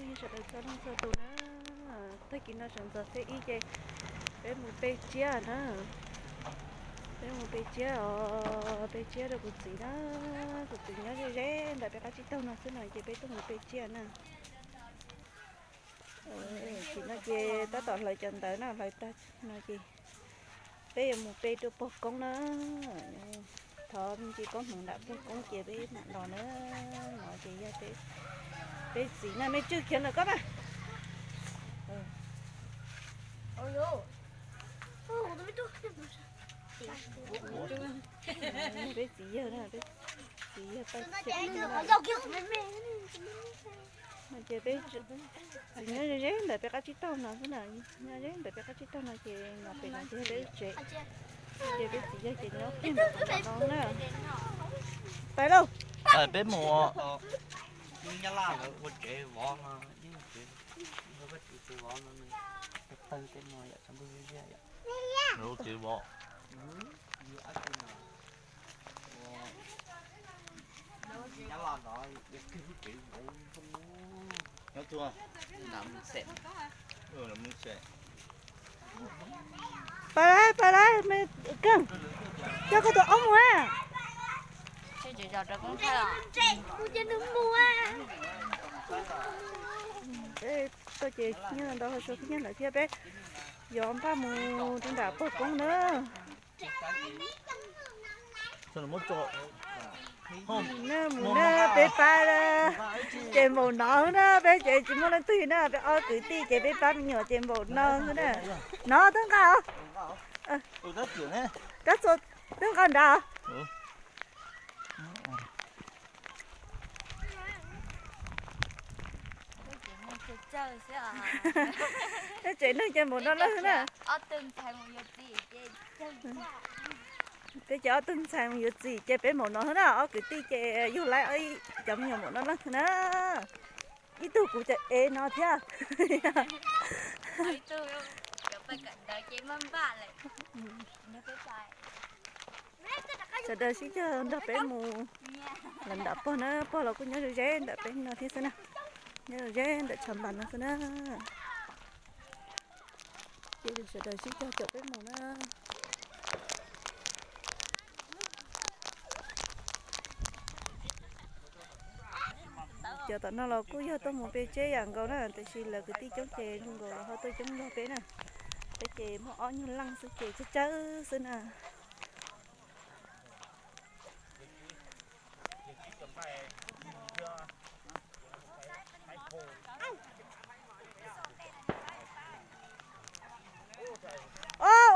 Sawv daws txhua leej txhua tus na, tag kis no sawv ntxov thib ib ces peb mus pe tsiab na. Peb mus pe tsiab os, pe tsiab rau kuv txiv na. Kuv txiv nyob ze ze ntawm peb qab tsib taug no xwb no ces peb tuaj mus pe tsiab na. Tam sim no ces tab tom hlawv cov ntawv na, hlawv tag no ces peb yuav mus pe rau pog koob na. Thov me ntsis koob hmoov nram pog koob ces peb mam los na. No ces yog peb txiv na, me tswj khiav ntawm koj na. Peb txiv yawg na, peb txiv yawg pab khiav. No ces peb txiv nyob ze ze ntawm peb qab tsib taug no xwb na, nyob ze ntawm peb qab tsib taug no ces no pem no ces peb tsev, ces peb txiv yawg ces nyob kiag ntawm no na. Pais lauj. Peb mus, Nyab Laj lawv ua tsev vov no, ib tsev, ua tsev vov no, tawg tej no yom, tshav ntuj ziab ziab yom. Lawv ua tsev vov. Nyab Laj no, nyob tuaj, nram Mus Xes. Pais lawm, pais lawm, me Keej, coj koj tus aub mus a. Peb tuaj ces nyob ntau hauv suav khib nyiab lawm thiab, peb yuav npaj mus rau nram pog koob na. Mus na, mus na, peb pab na. Ces npaum no xwb na, peb ces tsis muaj leej twg na, peb ob kwv tij ces peb pab me nyuam ces npaum no xwb na. No twb nqa os. Kab txhua twb nqa nrad. Peb tsev neeg ces npaum no na. Peb ces ob tug ntxhais mus yuav txiv ces peb npaum no xwb na, ob kwv tij ces yug laib cov me nyuam npaum no leej na. Ib tug kuv cov ev no thiab. Sawv daws sib cog nrog peb mus lawm nram pog na, pog los kuj nyob ze ze ntawm peb no thiab xwb na. Nyob ze ze ntawm tshav npas no xwb na. Ces sawv daws sib cog caum peb mus na. Cov tom no los kuj yog tuaj mus pe tsiab yam nkaus na, tiam sis lawv kwv tij coob ces zoo nkaus ho tuaj coob nrog peb na. Peb ces muaj ob nyuag leej xwb ces tsawg tsawg xwb na.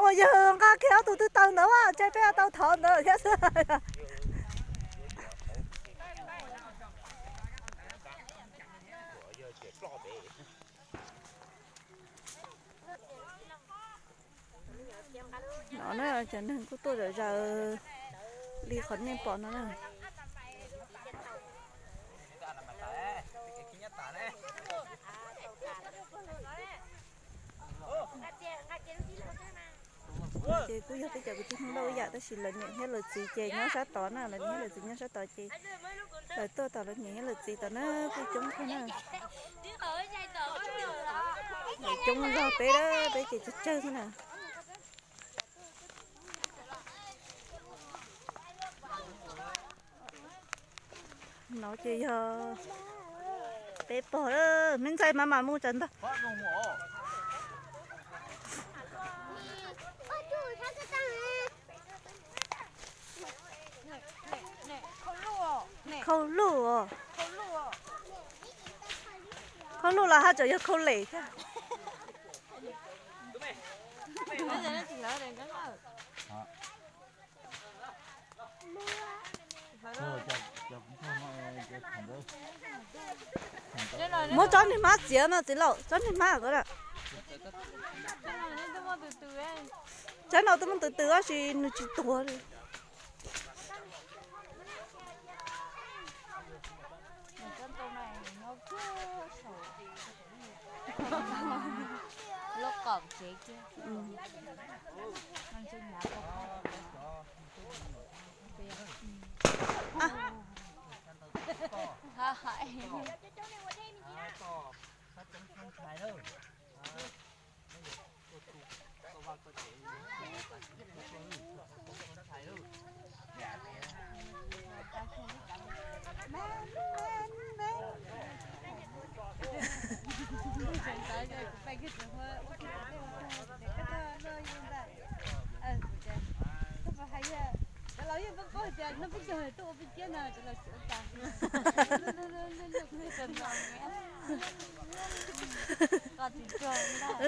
Ua yawg nqa kiag ob tug twb tawg ntawd, ua cas peb tau thov ntawd thiab xwb. No na, cov neeg kuj tuaj zom zaws li qhov nej pom no na. Ces kuj yog peb cov kwv tij Hmoob Lauj ib yam, tab sis lawv niam thiab lawv txiv ces nyob sab tod na, lawv niam thiab lawv txiv nyob sab tod ces lawv tuaj tom lawv niam thiab lawv txiv tom na kuj coob kawg na. Lawv coob zog peb, peb ces tsawg tsawg xwb na. No ces yog peb pog, me ntxhais mas mam mus tsam ntag. Khau luj os. Khau luj los haj tseem yog khau lem thiab. Muab tsob niag hmab txiav no txiv laus, tsob niag hmab ko na. Tsob no twb muaj tus twg tab sis nws tsis tuag li.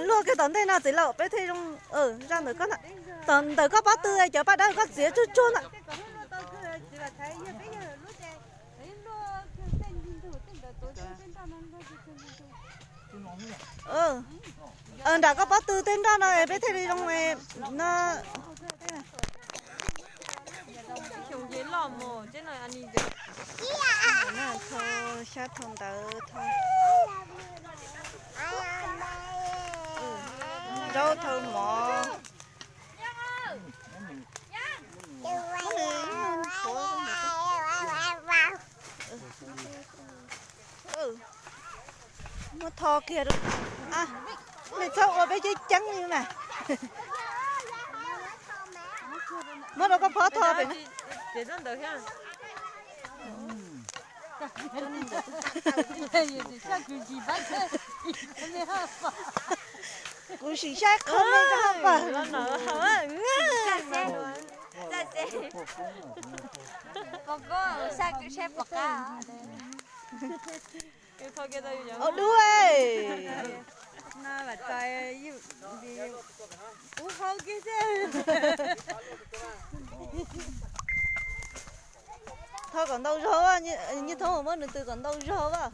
Luaj kiag tom ntej no txiv laus, peb thiaj zoo. Zaj ntawm koj, tom ntawm koj pob tw cov paj dawb koj txiav tsuag tsuag ntawm. Nram koj pob tw tej nroj no peb thiaj li zoo no. Xyab thau ntawd, zaub thau mov. Muab tho kiag, nej txhob ua peb ceeb ceeb li mas. Muab rau koj phob tho pem na. Kuv sim saib qhov me rau pawg. Ua dub. Tho kom ntau zog, Nyiaj Thoob muab nws tw kom ntau zog as.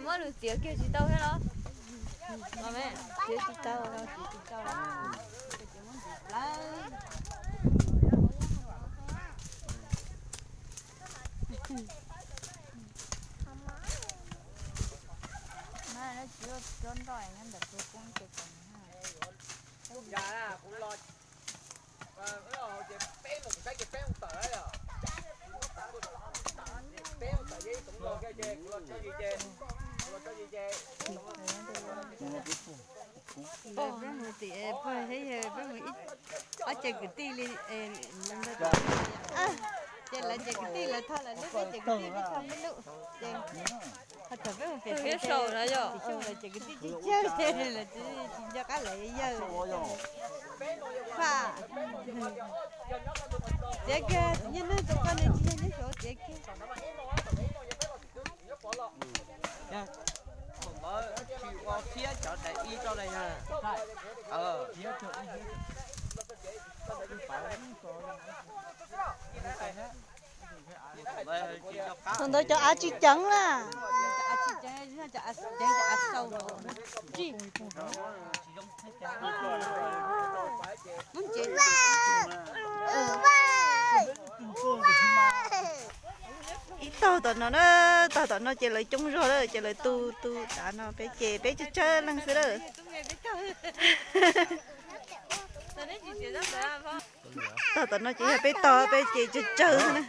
Muab lus txiav kiag tsis tau thiab los? Txiav tsis tau. Peb mus tim pog thiab yawg, peb mus ib ob ce kwv tij li. Ces lawv ces kwv tij lawv tho lawv lub, peb ces kwv tij peb tho peb lub. Ces ho thaum peb mus pem peb sau na yom, lawv ces kwv tij cig cag ces lawv tsis nco qab lawv yawg. Txiav kiag, nyiaj neeg tus koj nws tsis yog nyob saud, txiav kiag. Tsis ua thiab cov daim ib rau daim yog. Thaum ntawd cov av tsis ceev na. Ib tog tom no na, tog tom no ces lawv coob zog lawm ces lawv tu tu tav no, peb ces peb tsawg tsawg leej xwb lawm. Tog tom no ces yog peb tog, peb ces tsawg tsawg xwb na.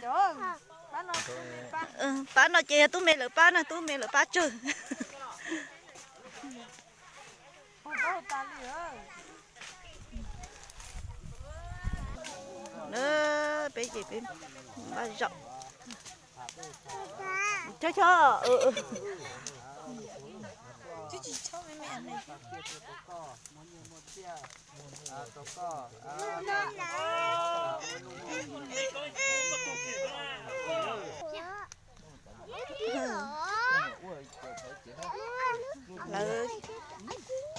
Pab no ces yog tub me lawv pab na, tub me lawv pab tsawg. Na, peb ces peb npaj zaum. Chob chob. Lawv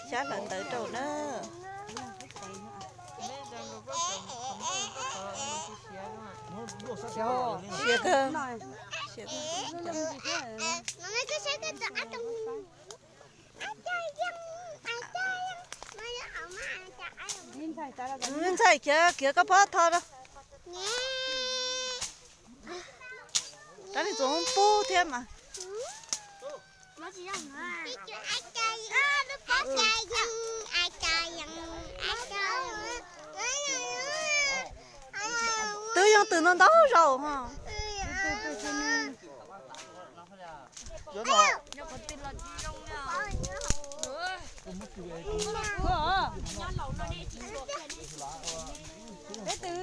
xyab hlawv ntawv rau na. Siav kawg, siav kawg. Ntxhais khiav khiav koj phob tho rau. Rab niag txuas pub thiab mas. Twb yog twm ntau ntau zaus ho.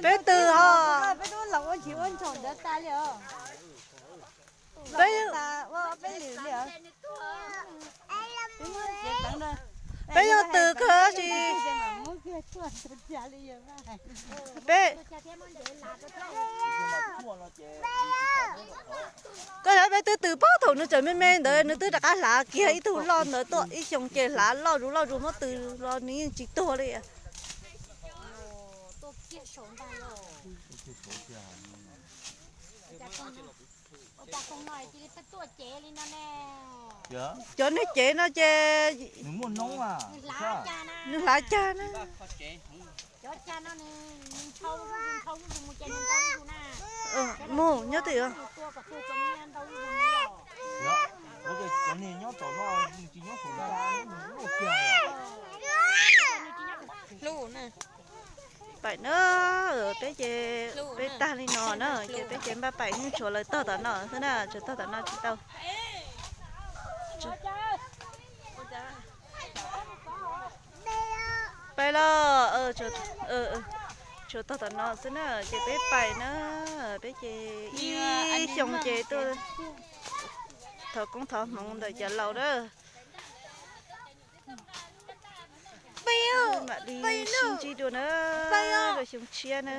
Peb twb ho, peb twb laus ua ntshis ua ntshis ntawd tas li os. Peb, peb yog twm kawg tsis, peb, koj saib peb twb twm pab thaum nws tseem me me ntawd nws twb rov qab hlav kiag ib tug loj ntawd tuaj ib xyoo ces hlav loj zus loj zus muab twm los nws yeej tsis tuag li. Cov neeg cev no ces nws hlav cag na. Mus nyob twg? Paim na, peb tag li no na ces peb ces npaj paim yeej tshuav lawv tog tom no xwb na, tshuav tog tom no tsis tau. Paim los, tshuav tog tom no xwb na ces peb paim na, peb ces ib xyoo ces tuaj thov koob thov hmoov ntawm cov laus na. Mam li sib ntsib dua na, rau xyoo tshiab na.